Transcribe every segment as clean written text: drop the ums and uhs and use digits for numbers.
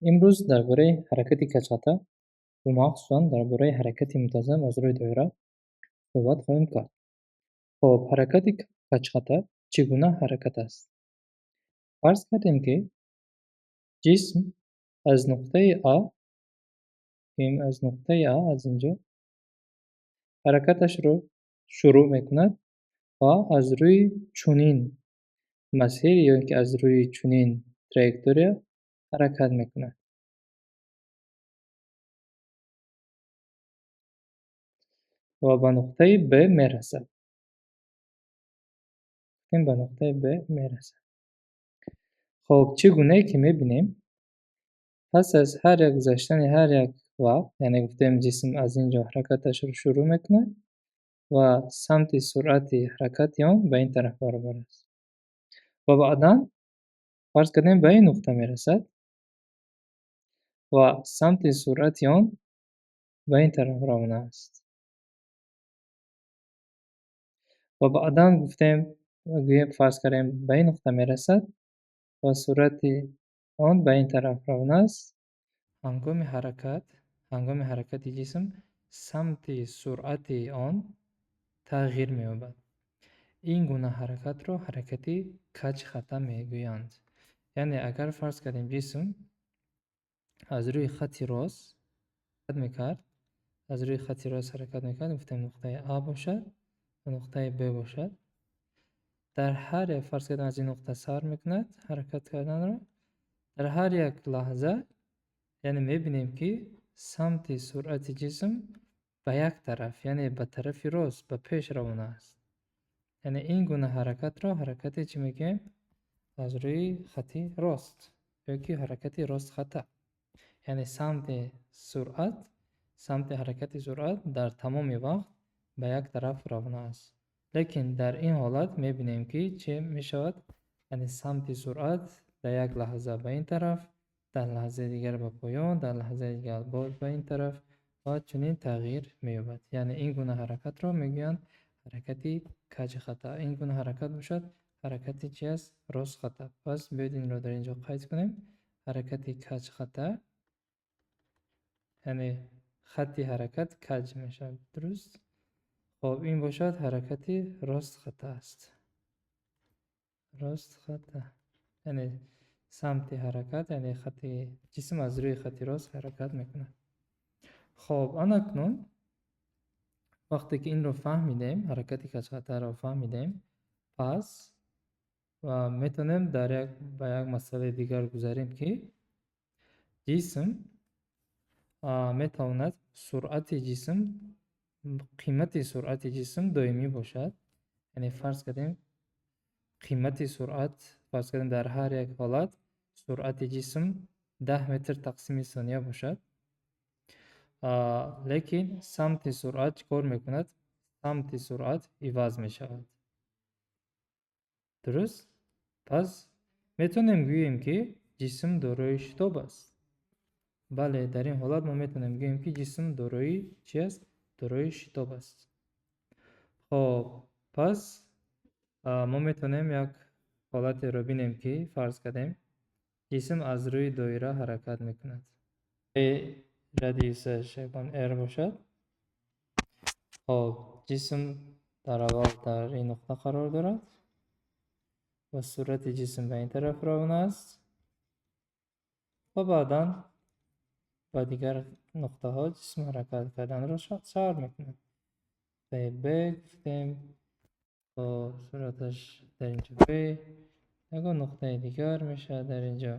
Имрӯз дар бораи ҳаракати каҷхата ва махсусан дар бораи ҳаракати мунтазам аз рӯи доира суҳбат хоҳем кард. Хоб, ҳаракати каҷхата чӣ гуна ҳаракат аст? Фарз кардем, ки ҷисм аз нуқтаи А, аз нуқтаи А, аз инҷо ҳаракаташро шурӯъ мекунад ва аз рӯи чунин масир ё ин ки аз рӯи чунин траектория ҳаракат мекунад ва ба нуқтаи Б мерасад. Ба нуқтаи Б мерасад. Хоб, чӣ гунае ки мебинем, пас аз ҳар як гузаштани ҳар як вақт, яъне гуфтем, ҷисм аз ин ҷо ҳаракаташро шурӯъ мекунад ва самти суръати ҳаракати он ба ин тараф баробар аст. Ва баъдан, фарз кардем, ба ин нуқта мерасад ва самти суръати он ба ин тараф равона аст. Ва баъдан гуфтем, гӯем, фарз кардем, ба ин нуқта мерасад ва суръати он ба ин тараф равона аст. Ҳангоми ҳаракат, ҳангоми ҳаракати ҷисм самти суръати он тағйир меёбад. Ин гуна ҳаракатро ҳаракати каҷхата мегӯянд. Яъне агар, фарз кардем, ҷисм аз рӯи хати рост ҳаракат мекард, аз рӯи хати рост ҳаракат мекард, гуфтем, нуқтаи А бошад ва нуқтаи Б бошад. Дар ҳар як, фарз кардем, аз ин нуқта сар мекунад ҳаракат карданро, дар ҳар як лаҳза, яъне мебинем, ки самти суръати ҷисм ба як тараф, яъне ба тарафи рост, ба пеш равона аст. Яъне ин гуна ҳаракатро ҳаракати чӣ мегӯем? Аз рӯи хати рост ё ки ҳаракати ростхата. Яъне самти суръат, самти ҳаракати суръат дар тамоми вақт ба як тараф равона аст. Лекин дар ин ҳолат мебинем, ки чӣ мешавад? Яъне самти суръат дар як лаҳза ба ин тараф, дар лаҳзаи дигар ба поён, дар лаҳзаи дигар боз ба ин тараф ва чунин тағйир меёбад. Яъне ин гуна ҳаракатро мегӯянд ҳаракати каҷхата. Ин гуна ҳаракат бошад, ҳаракати чи аст? Ростхата. Пас биёед, инро дар ин ҷо қайд кунем. Ҳаракати каҷхата, яъне хатти ҳаракат каҷ мешавад. Дуруст? Хоб, ин бошад ҳаракати ростхата аст. Ростхата. Яъне самти ҳаракат, яъне хати ҷисм аз рӯи хати рост ҳаракат мекунад. Хоб, анакнун вақте ки инро фаҳмидем, ҳаракати каҷхатаро фаҳмидем, пас ва метавонем дар як ба як масъалаи дигар гузарем, ки ҷисм метавонад суръати ҷисм, қимати суръати ҷисм доимӣ бошад. Яъне фарз кардем, қимати суръат, фарз кардем, дар ҳар як ҳолат суръати ҷисм 10 метр тақсими сония бошад. Лекин самти суръат чӣ кор мекунад? Самти суръат иваз мешавад. Дуруст? Пас метавонем гӯем, ки ҷисм дорои шитоб аст. Бале, дар ин ҳолат мо метавонем гӯем, ки ҷисм дорои чӣ аст? Дорои шитоб аст. Хоб, пас мо метавонем як ҳолатеро бинем, ки фарз кардем, ҷисм аз рӯи доира ҳаракат мекунад. Радиусаш ягон r бошад. Хоб, ҷисм дар аввал дар ин нуқта қарор дорад ва суръати ҷисм ба ин тараф равона аст ва баъдан ба дигар нуқтаҳо ҷисм ҳаракат карданро сар мекунад. Ба Б гуфтем, хоб, суръаташ дар инҷо В, ягон нуқтаи дигар мешавад дар инҷо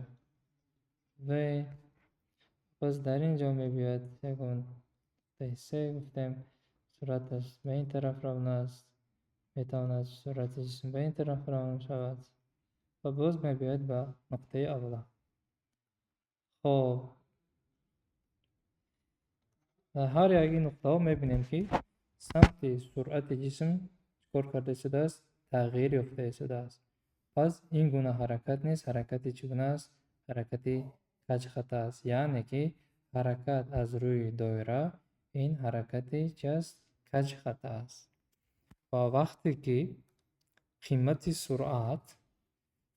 В, боз дар ин ҷо мебиёяд, ягон нуқтаи С гуфтем, суръаташ ба ин тараф равона аст, метавонад суръати ҷисм ба ин тараф равона шавад ва боз мебиёяд ба нуқтаи аввала. Хоб, дар ҳар як ин нуқтаҳо мебинем, ки самти суръати ҷисм чӣ кор карда истодааст? Тағйир ёфта истодааст. Пас ин гуна ҳаракат низ ҳаракати чӣ гуна аст? Ҳаракати каҷхата аст. Яъне ки ҳаракат аз рӯи доира ин ҳаракати чи аст? Каҷхата аст. Ва вақте ки қимати суръат,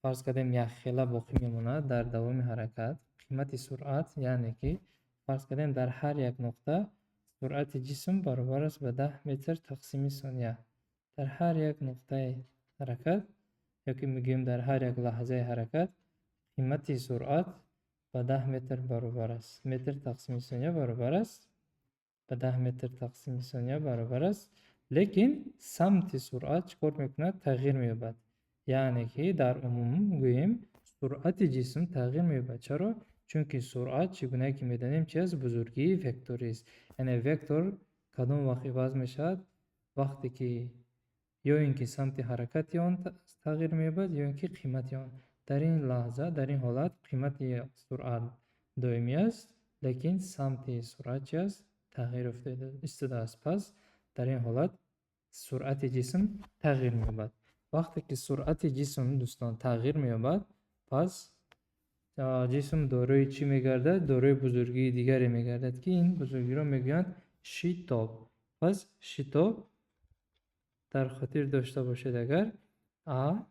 фарз кардем, якхела боқӣ мемонад дар давоми ҳаракат, Қимати суръат, яъне ки фарз кардем, дар ҳар як нуқта суръати ҷисм баробар аст ба 10 метр тақсими сония. Дар ҳар як нуқтаи ҳаракат ё ки мегӯем, дар ҳар як лаҳзаи ҳаракат қимати суръат ба 10 метр баробар аст, метр тақсими сония баробар аст, ба 10 метр тақсими сония баробар аст. Лекин самти суръат чӣ кор мекунад? Тағйир меёбад. Яъне ки дар умум гӯем, суръати ҷисм тағйир меёбад. Чаро? Чунки суръат, чӣ гунае ки медонем, чи аст? Бузургии векторист. Яъне вектор кадом вақт иваз мешавад? Вақте ки ё ин ки самти ҳаракати он тағйир меёбад, ё ин ки қимати он. Дар ин лаҳза, дар ин ҳолат қимати суръат доимӣ аст, лекин самти суръат чи аст? Тағйир ёфта истодааст. Пас дар ин ҳолат суръати ҷисм тағйир меёбад. Вақте ки суръати ҷисм, дӯстон, тағйир меёбад, пас ҷисм дорои чӣ мегардад? Дорои бузургии дигаре мегардад, ки ин бузургиро мегӯянд шитоб. Пас шитоб, дар хотир дошта бошед, агар а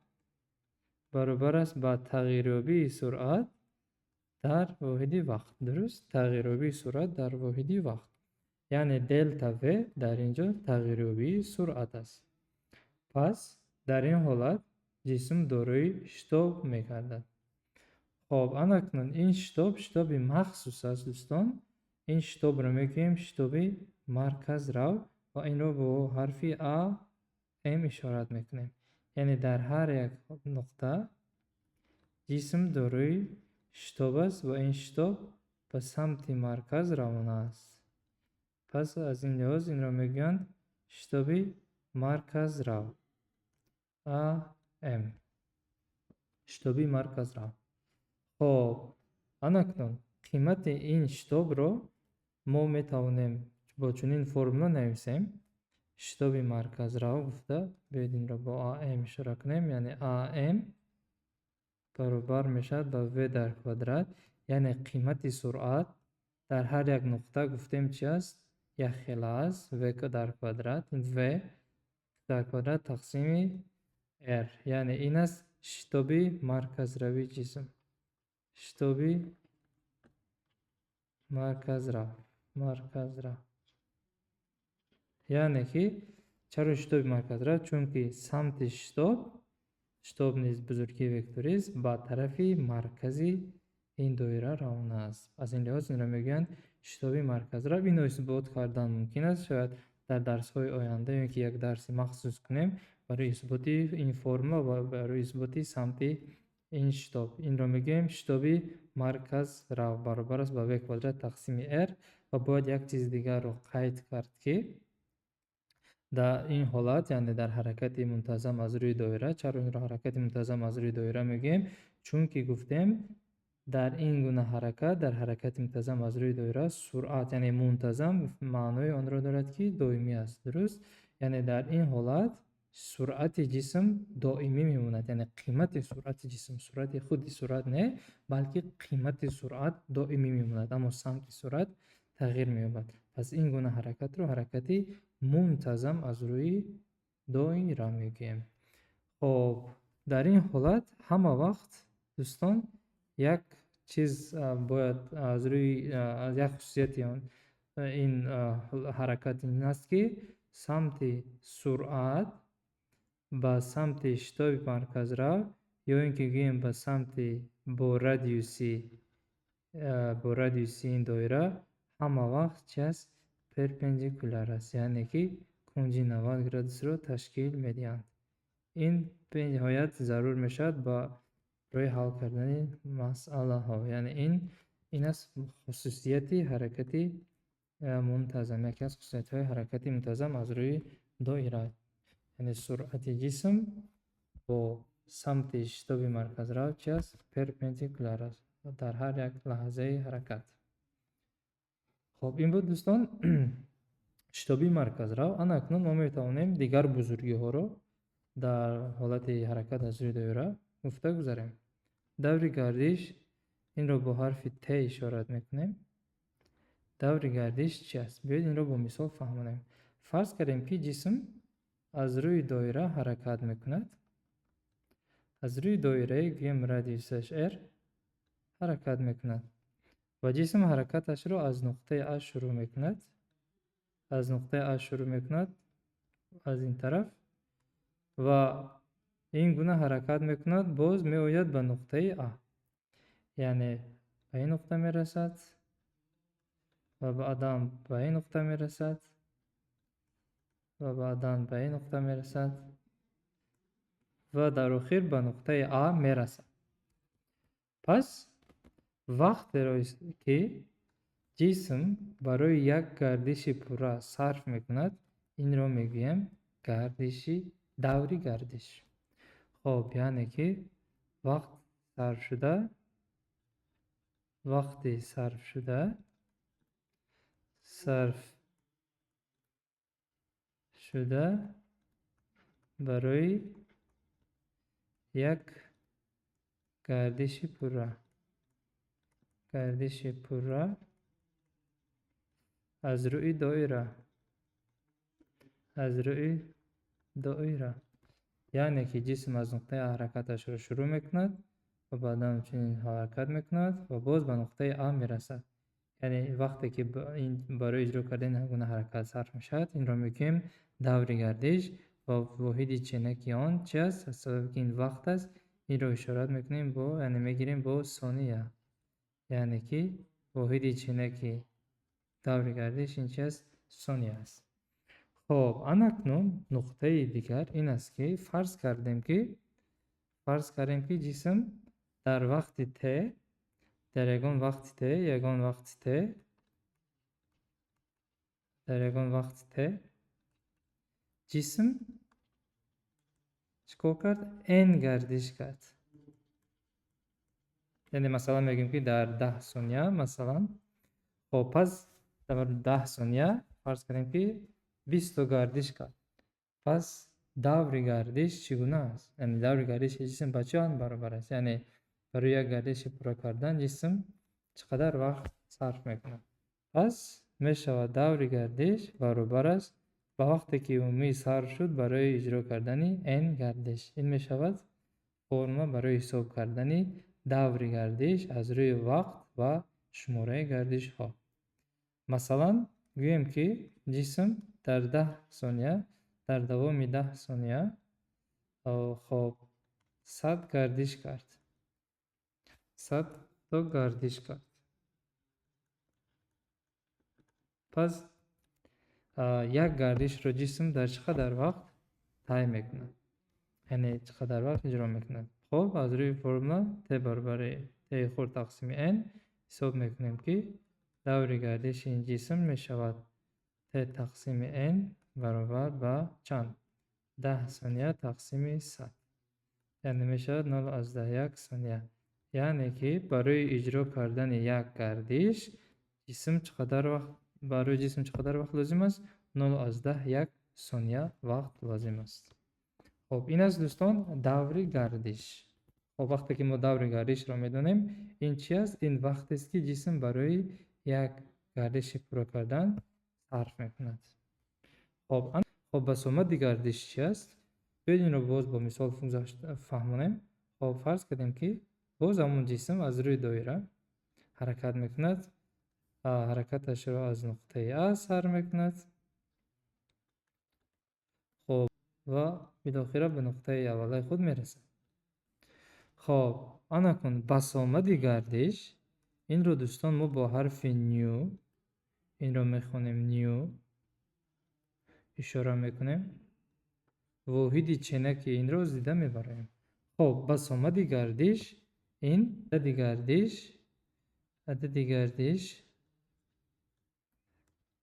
баробар аст ба тағйирёбии суръат дар воҳиди вақт. Дуруст, тағйирёбии суръат дар воҳиди вақт, яъне делта в дар ин ҷо тағйирёбии суръат аст. Пас дар ин ҳолат ҷисм дорои шитоб мегардад. Хоб, анакнун ин шитоб шитоби махсус аст, дӯстон. Ин шитобро мегӯем шитоби марказрав ва инро бо ҳарфи а м ишорат мекунем. Яъне дар ҳар як нуқта ҷисм дорои шитоб аст ва ин шитоб ба самти марказ равона аст. Пас аз ин лиҳоз инро мегӯянд шитоби марказрав, а м, шитоби марказрав. Хоб, анакнун қимати ин шитобро мо метавонем бо чунин формула нависем: шитоби марказрав гуфта. Биёед, инро бо ам ишора кунем. Яъне ам баробар мешавад ба в дар квадрат. Яъне қимати суръат дар ҳар як нуқта, гуфтем, чи аст? Якхела аст, в дар квадрат, в дар квадрат тақсими r. Яъне ин аст шитоби марказравии ҷисм, шитоби марказрав, марказрав. Яъне ки чаро шитоби марказрав? Чунки самти шитоб, шитоб низ бузургии векторист, ба тарафи маркази ин доира равона аст. Аз ин лиҳоз инро мегӯянд шитоби марказрав. Инро исбот кардан мумкин аст. Шояд дар дарсҳои оянда ё ки як дарси махсус кунем барои исботи ин формула ва барои исботи самти ин шитоб. Инро мегӯем шитоби марказрав, баробар аст ба в квадрат тақсими r. Ва бояд як чизи дигарро қайд кард, ки дар ин ҳолат, яъне дар ҳаракати мунтазам аз рӯи доира. Чаро инро ҳаракати мунтазам аз рӯи доира мегӯем? Чунки гуфтем, дар ин гуна ҳаракат, дар ҳаракати мунтазам аз рӯи доира суръат, яъне мунтазам маънои онро дорад, ки доимӣ аст. Дуруст, яъне дар ин ҳолат суръати ҷисм доимӣ мемонад. Яъне қимати суръати ҷисм, суръати худи суръат не, балки қимати суръат доимӣ мемонад, аммо самти суръат тағйир меёбад. Пас ин гуна ҳаракатро ҳаракати мунтазам аз рӯи доира мегӯем. Хоб, дар ин ҳолат ҳама вақт, дӯстон, як чиз бояд аз рӯи як хусусияти он ин ҳаракат ин аст, ки самти суръат ба самти шитоби марказрав ё ин ки гӯем ба самти бо радиуси ин доира ҳама вақт чи аст? Перпендикуляр аст, яъне ки кунҷи 90 градусро ташкил медиҳанд. Ин бениҳоят зарур мешавад барои ҳал кардани масъалаҳо. Яъне ин аст хусусияти ҳаракати мунтазам, яке аз хусусиятҳои ҳаракати мунтазам аз рӯи доира. Яъне суръати ҷисм бо самти шитоби марказрав чи аст? Перпендикуляр аст дар ҳар як лаҳзаи ҳаракат. Хоб, ин буд, дӯстон, шитоби марказрав. Ана акнун мо метавонем дигар бузургиҳоро дар ҳолати ҳаракат аз рӯи доира гуфта гузарем. Даври гардиш, инро бо ҳарфи т ишорат мекунем. Даври гардиш чи аст? Биёед, инро бо мисол фаҳмонем. Фарз кардем, ки ҷисм аз рӯи доира ҳаракат мекунад. Аз рӯи доираи, гӯем, радиусаш r ҳаракат мекунад. Ва ҷисм ҳаракаташро аз нуқтаи А шурӯъ мекунад. Аз нуқтаи А шурӯъ мекунад аз ин тараф ва ин гуна ҳаракат мекунад, боз меояд ба нуқтаи А. Яъне ба ин нуқта мерасад ва баъдан ба ин нуқта мерасад ва баъдан ба ин нуқта мерасад ва дар охир ба нуқтаи А мерасад. Пас вақтеро, ки ҷисм барои як гардиши пурра сарф мекунад, инро мегӯем гардиши даври гардиш. Хоб, яъне ки вақт сарфшуда, вақти сарфшуда, сарф шуда барои як гардиши пурра, гардиши пурра аз рӯи доира, аз рӯи доира. Яъне ки ҷисм аз нуқтаи А ҳаракаташро шурӯъ мекунад ва баъдан чунин ҳаракат мекунад ва боз ба нуқтаи А мерасад. Яъне вақте ки ин барои иҷро кардани ҳар гуна ҳаракат сарф мешавад, инро мегӯем даври гардиш ва воҳиди ченаки он чи аст? Аз сабаби ки ин вақт аст, инро ишорат мекунем бо, яъне мегирем бо сония. Яъне ки воҳиди ченаки даври гардиш ин чи аст? Сония аст. Хоб, анакнун нуқтаи дигар ин аст, ки фарз кардем, ки ҷисм дар вақти т, дар ягон вақти т, ягон вақти т, дар ягон вақти т ҷисм чӣ кор кард? N гардиш кард. Яъне, масалан, мегӯем, ки дар 10 сония, масалан. Хоб, пас дар 10 сония фарз кардем, ки 20то гардиш кард. Пас даври гардиш чӣ гуна аст? Яъне даври гардиши ҷисм ба чӣ баробар аст? Яъне барои як гардиши пурра кардан ҷисм чӣ қадар вақт сарф мекунад? Пас мешавад, даври гардиш баробар аст ба вақте, ки умумӣ сарф шуд барои иҷро кардани n гардиш. Ин мешавад формула барои ҳисоб кардани даври гардиш аз рӯи вақт ва шумораи гардишҳо. Масалан, гӯем, ки ҷисм дар 10 сония, дар давоми 10 сония, хоб, 100 гардиш кард. 100то гардиш кард. Пас як гардишро ҷисм дар чӣ қадар вақт тай мекунад? Яъне чӣ қадар вақт иҷро мекунад? Хоб, аз рӯи формула t баробари t хурд тақсими n ҳисоб мекунем, ки даври гардиши ин ҷисм мешавад t тақсими n баробар ба чанд? 10 сония тақсими 100. Яъне мешавад 0,1 сония. Яъне ки барои иҷро кардани як гардиш ҷисм чӣ қадар вақт, барои ҷисм чӣ қадар вақт лозим аст? 0,1 сония вақт лозим аст. Хоб, ин аст, дӯстон, даври гардиш. Хоб, вақте ки мо даври гардишро медонем, ин чи аст? Ин вақтест, ки ҷисм барои як гардиши пурра кардан сарф мекунад. Хоб, басомади гардиш чи аст? Биёед, инро боз бо мисол фаҳмонем. Хоб, фарз кардем, ки боз ҳамон ҷисм аз рӯи доира ҳаракат мекунад. Ҳаракаташро аз нуқтаи А сар мекунад. Хоб, ва билохира ба нуқтаи аввалаи худ мерасад. Хоб, анакун басомади гардиш, инро, дӯстон, мо бо ҳарфи ню, инро мехонем ню, ишора мекунем. Воҳиди ченаки инро дида мебароем. Хоб, басомади гардиш ин адади гардиш, адади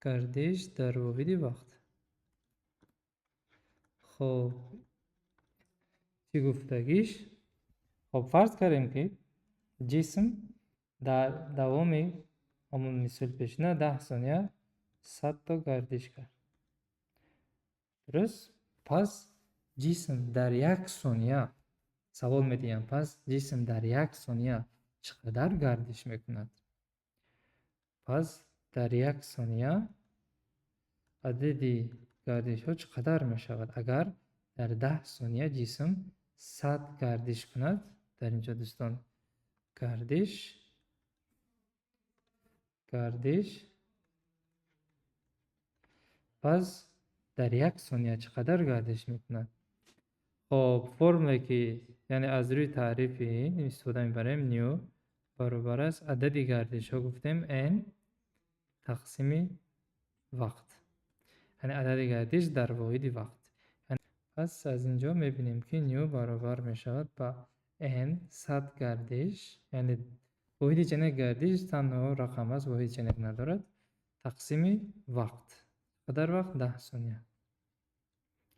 гардиш дар воҳиди вақт. Хоб, чӣ гуфтагиш? Хоб, фарз кардем, ки ҷисм дар давоми ҳамон мисоли пешина 10 сония 100то гардиш кард. Дуруст? Пас ҷисм дар як сония, савол медиҳам, пас ҷисм дар як сония чӣ қадар гардиш мекунад? Пас дар як сония адади гардишҳо чӣ қадар мешавад? Агар дар 10 сония ҷисм 100 гардиш кунад, дар инҷо, дӯстон, гардиш Гардиш. Пас дар як сония чӣ қадар гардиш мекунад? Хоб, формуле ки, яъне аз рӯи таърифи ин истифода мебарем, ню баробар аст адади гардишҳо, гуфтем, n тақсими вақт. Яъне адади гардиш дар воҳиди вақт. Пас аз ин ҷо мебинем, ки ню баробар мешавад ба n 100 гардиш, яъне воҳиди ченак гардиш танҳо рақам аст, воҳиди ченак надорад, тақсими вақт. Қадар вақт? 10 сония.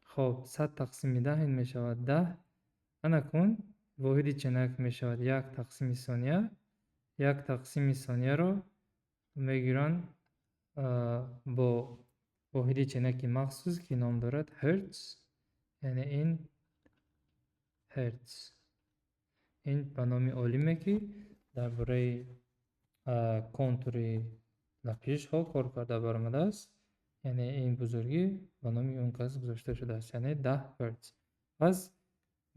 Хоб, 100 тақсими 10 ин мешавад 10. Анакун воҳиди ченак мешавад як тақсими сония. Як тақсими сонияро мегиранд бо воҳиди ченаки махсус, ки ном дорад ҳерц, яъне ин ҳерц. Ин ба номи олиме, ки дар бораи контури лапишҳо кор карда баромадааст, яъне ин бузургӣ ба номи он кас гузошта шудааст, яъне 10 ҳерц. Пас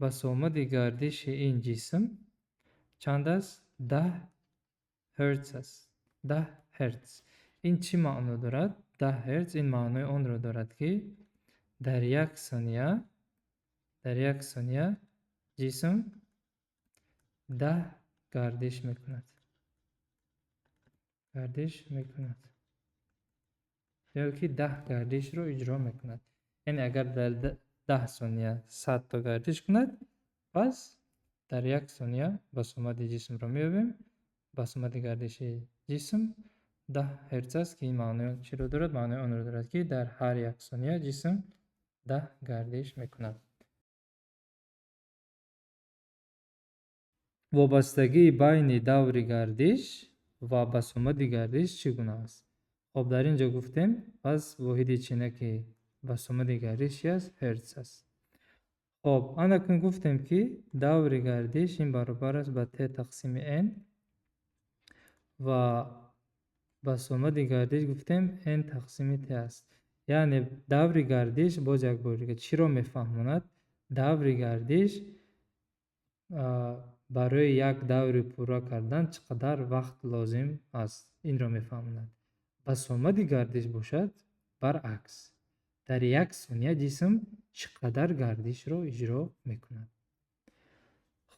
басомади гардиши ин ҷисм чанд аст? 10 ҳерц аст. 10 ҳерц. Ин чӣ маъно дорад? 10 ҳерц ин маънои онро дорад, ки дар як сония ҷисм 10 гардиш мекунад. Гардиш мекунад. Ё ки 10 гардишро иҷро мекунад. Яъне агар дар 10 сония 100 то гардиш кунад, пас дар як сония басомади ҷисмро меёбем. Басомади гардиши ҷисм 10 ҳерц аст, ки ин маънои чиро дорад? Маънои онро дорад, ки дар ҳар як сония ҷисм 10 гардиш мекунад. Вобастагии байни даври гардиш ва басомади гардиш чӣ гуна аст? Хоб, дар ин ҷо гуфтем, пас воҳиди ченаки басомади гардиш чи аст? Ҳерц аст. Хоб, анакун гуфтем, ки даври гардиш ин баробар аст ба t тақсими n ва басомади гардиш гуфтем n тақсими t аст. Яъне даври гардиш, боз як бор дига, чиро мефаҳмонад? Даври гардиш барои як даври пурра кардан чӣ қадар вақт лозим аст, инро мефаҳмонад. Басомади гардиш бошад, баръакс, дар як сония ҷисм чӣ қадар гардишро иҷро мекунад.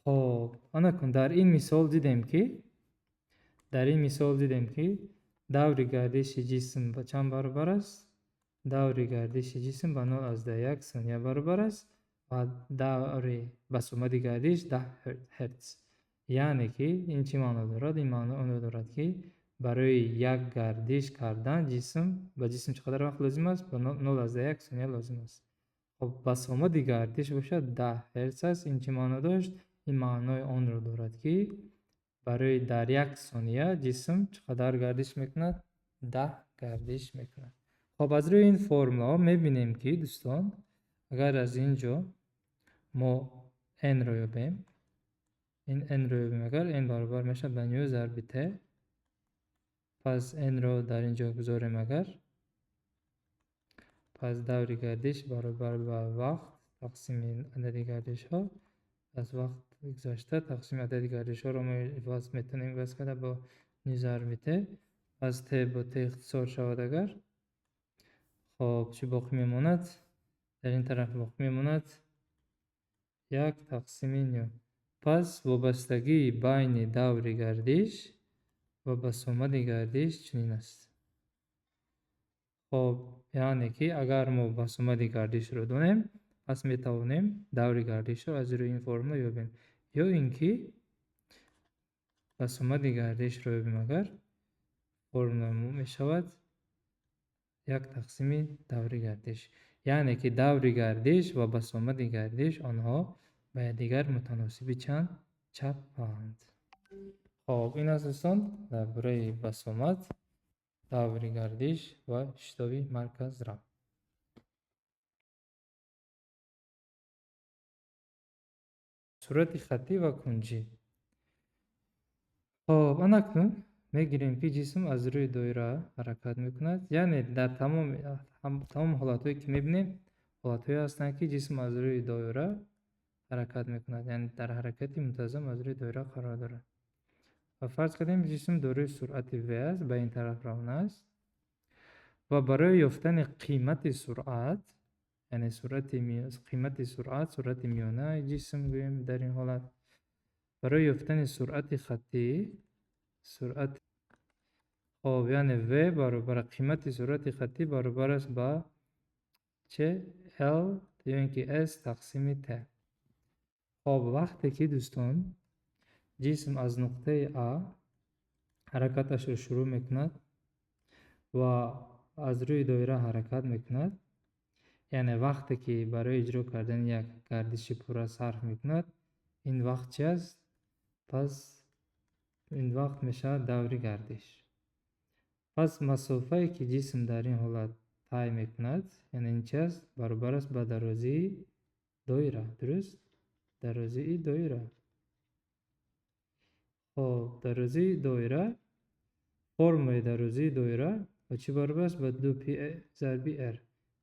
Хоб, анакун дар ин мисол дидем, ки даври гардиши ҷисм ба чанд баробар аст? Даври гардиши ҷисм ба 0,1 сония баробар аст ва даври басомади гардиш 10 ҳерц. Яъне ки ин чӣ маъно дорад? Ин маъно онро дорад, ки барои як гардиш кардан ҷисм ба ҷисм чӣ қадар вақт лозим аст? Ба 0,1 сония лозим аст. Хоб, басомади гардиш бошад 10 ҳерц аст. Ин чӣ маъно дошт? Ин маънои онро дорад, ки барои дар як сония ҷисм чӣ қадар гардиш мекунад? 10 гардиш мекунад. Хоб, аз рӯи ин формулаҳо мебинем, ки, дӯстон, агар аз ин ҷо мо n-ро ёбем, ин n-ро ёбем, агар n баробар мешавад ба ню зарби t, пас n-ро дар ин ҷо гузорем агар, пас даври гардиш баробар ба вақт тақсими адади гардишҳо. Пас вақт гузашта тақсими адади гардишҳоро мо иваз метавонем иваз карда бо ню зарби t. Пас t бо t ихтисор шавад агар, хоб, чӣ боқӣ мемонад? Дар ин тараф боқӣ мемонад як тақсими ню. Пас вобастагии байни даври гардиш ва басомади гардиш чунин аст. Хоб, яъне ки агар мо басомади гардишро донем, пас метавонем даври гардишро аз рӯи ин формула ёбем. Ё ин ки басомади гардишро ёбем агар, формулаи мо мешавад як тақсими даври гардиш. Яъне ки даври гардиш ва басомади гардиш онҳо ба якдигар мутаносиби чанд? Чапанд. Хоб, ин аст, дӯстон, дар бораи басомад, даври гардиш ва шитоби марказрав. Сурати хаттӣ ва кунҷӣ. Хоб, анакнун мегирем, ки ҷисм аз рӯи доира ҳаракат мекунад. Яъне дар тамоми ҳолатҳое, ки мебинем, ҳолатҳое ҳастанд, ки ҷисм аз рӯи доира ҳаракат мекунад, яъне дар ҳаракати мунтазам аз рӯи доира қарор дорад. Ва фарз кардем, ҷисм дорои суръати v аст, ба ин тараф равона аст. Ва барои ёфтани қимати суръат, яъне суръати, қимати суръат, суръати миёнаи ҷисм гӯем дар ин ҳолат, барои ёфтани суръати хаттӣ, суръат, хоб, яъне v баробар, қимати суръати хаттӣ баробар аст ба че? L ё ин ки s тақсими t. Хоб, вақте ки, дӯстон, ҷисм аз нуқтаи А ҳаракаташро шурӯъ мекунад ва аз рӯи доира ҳаракат мекунад, яъне вақте ки барои иҷро кардани як гардиши пурра сарф мекунад, ин вақт чи аст? Пас ин вақт мешавад даври гардиш. Пас масофае, ки ҷисм дар ин ҳолат тай мекунад, яъне ин чи аст? Баробар аст ба дарозии доира, дуруст? Дарозии доира. Хоб, дарозии доира, формулаи дарозии доира ба чӣ баробар аст? Ба ду пи зарби r,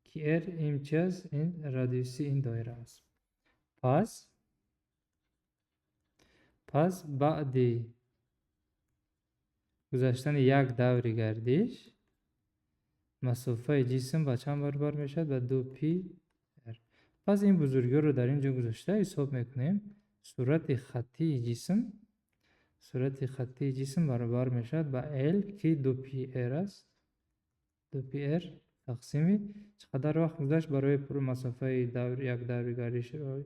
ки r ин чи аст? Ин радиуси ин доира аст. Пас баъди гузаштани як даври гардиш масофаи ҷисм ба чанд баробар мешавад? Ба ду пи r. Пас ин бузургиҳоро дар ин ҷо гузошта ҳисоб мекунем. Суръати хаттии ҷисм, суръати хаттии ҷисм баробар мешавад ба l, ки ду пи r аст, ду пи r тақсими чӣ қадар вақт гузашт барои масофаи давр, як даври гардишро,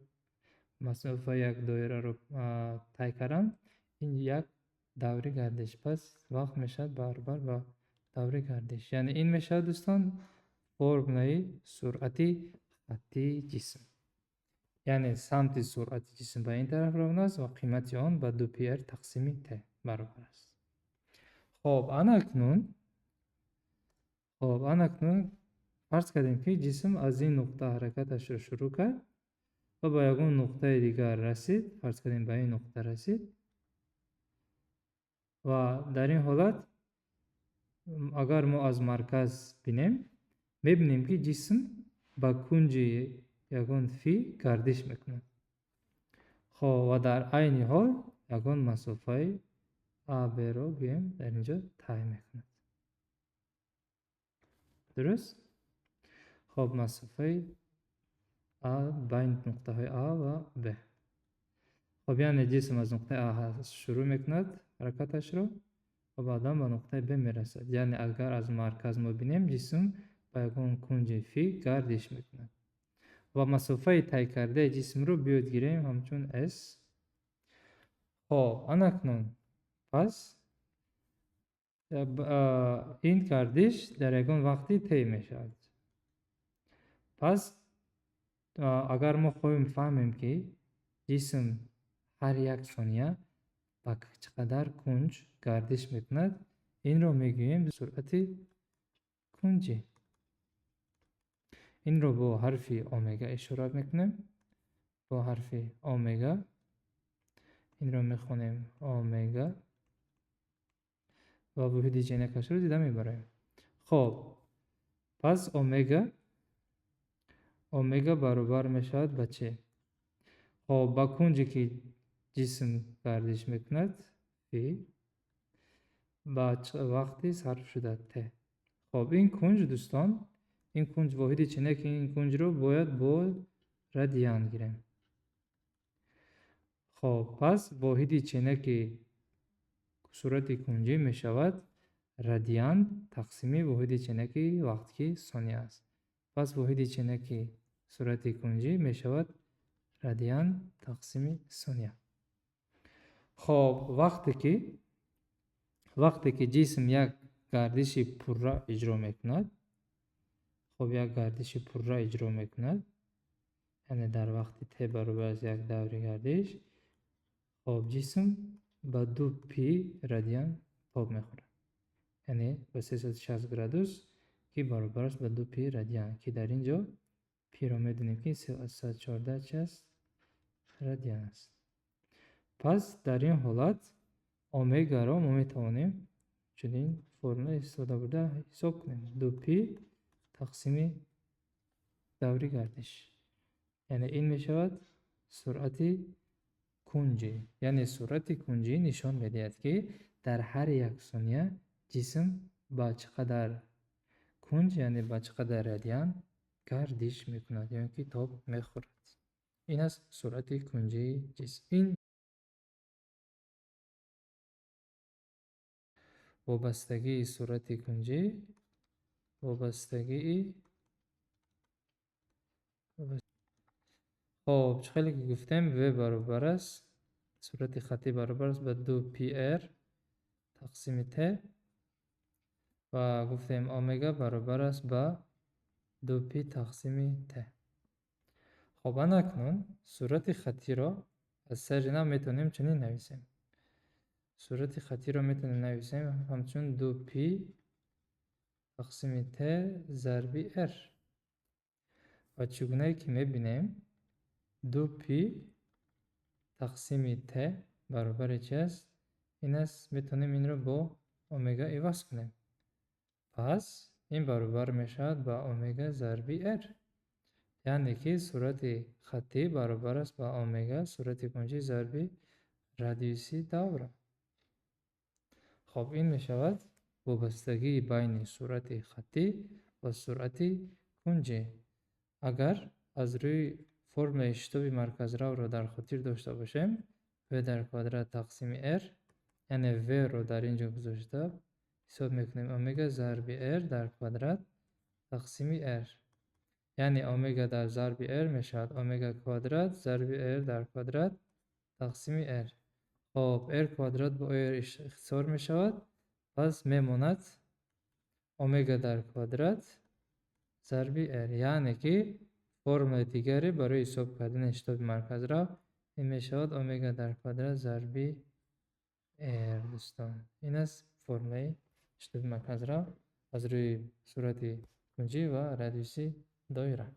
масофаи як доираро тай кардан? Ин як даври гардиш. Пас вақт мешавад баробар ба даври гардиш. Яъне ин мешавад, дӯстон, формулаи суръати хаттии ҷисм. Яъне самти суръати ҷисм ба ин тараф равона аст ва қимати он ба ду пи r тақсими t баробар аст. Хоб, анакнун, хоб, анакнун фарз кардем, ки ҷисм аз ин нуқта ҳаракаташро шурӯъ кард ва ба ягон нуқтаи дигар расид. Фарз кардем, ба ин нуқта расид. Ва дар ин ҳолат, агар мо аз марказ бинем, мебинем, ки ҷисм ба кунҷи ягон фи гардиш мекунад. Хоб, ва дар айни ҳол ягон масофаи абро, гӯем, дар ин ҷо тай мекунад. Дуруст? Хоб, масофаи а байни нуқтаҳои а ва б. Хоб, яъне ҷисм аз нуқтаи а шурӯъ мекунад ҳаракаташро ва баъдан ба нуқтаи б мерасад. Яъне агар аз марказ мо бинем, ҷисм ба ягон кунҷи фи гардиш мекунад ва масофаи тай кардаи ҷисмро биёед гирем ҳамчун s. Хоб, анакнун пас ин гардиш дар ягон вақти т мешавад. Пас агар мо хоҳем фаҳмем, ки ҷисм ҳар як сония ба чӣ қадар кунҷ гардиш мекунад, инро мегӯем суръати кунҷӣ. Инро бо ҳарфи омега ишора мекунем. Бо ҳарфи омега инро мехонем, омега, ва воҳиди ченакашро дида мебарем. Хоб, пас омега баробар мешавад ба чӣ? Хоб, ба кунҷе, ки ҷисм гардиш мекунад, фи, ба вақти сарфшуда т. Хоб, ин кунҷ, дӯстон, ин кунҷ, воҳиди ченаки ин кунҷро бояд бо радиан гирем. Хоб, пас воҳиди ченаки суръати кунҷӣ мешавад радиан тақсими воҳиди ченаки вақт, ки сония аст. Пас воҳиди ченаки суръати кунҷӣ мешавад радиан тақсими сония. Хоб, вақте ки ҷисм як гардиши пурра иҷро мекунад, хоб, як гардиши пурра иҷро мекунад, яъне дар вақти т баробар аст як даври гардиш, хоб, ҷисм ба ду пи радиан тоб мехӯрад, яъне ба 360 градус, ки баробар аст ба ду пи радиан, ки дар ин ҷо пиро медонем, ки 3,14 чи аст? Радиан аст. Пас дар ин ҳолат омегаро мо метавонем чунин формула истифода бурда ҳисоб кунем: ду пи тақсими даври гардиш. Яъне ин мешавад суръати Кунҷӣ, яъне суръати кунҷӣ нишон медиҳад, ки дар ҳар як сония ҷисм ба чӣ қадар кунҷ, яъне ба чӣ қадар радиан гардиш мекунад ё ки тоб мехӯрад. Ин аст суръати кунҷии ҷисм. Ин вобастагии суръати кунҷӣ, вобастагии. Хоб, чӣ хеле ки гуфтем, v баробар аст, суръати хаттӣ баробар аст ба 2 пи r тақсими t ва гуфтем, омега баробар аст ба 2 пи тақсими t. Хоб, ана акнун суръати хаттиро аз сари нав метавонем чунин нависем. Суръати хаттиро метавонем нависем ҳамчун 2 пи тақсими t зарби r. Ва чӣ гунае ки мебинем, 2 пи тақсими t баробари чи аст? Ин аст, метавонем инро бо омега иваз кунем. Пас ин баробар мешавад ба омега зарби r. Яъне ки суръати хаттӣ баробар аст ба омега суръати кунҷӣ зарби радиуси давра. Хоб, ин мешавад вобастагии байни суръати хаттӣ ва суръати кунҷӣ. Агар аз рӯи формулаи шитоби марказравро дар хотир дошта бошем, v дар квадрат тақсими r, яъне v-ро дар ин ҷо гузошта ҳисоб мекунем, омега зарби r дар квадрат тақсими r. Яъне омега дар зарби r мешавад омега квадрат зарби r дар квадрат тақсими r. Хоб, r квадрат бо r ихтисор мешавад, пас мемонад омега дар квадрат зарби r. Яъне ки формулаи дигаре барои ҳисоб кардани шитоби марказрав ин мешавад омега дар квадрат зарби r, дӯстон. Ин аст формулаи шитоби марказрав аз рӯи суръати кунҷӣ ва радиуси доира.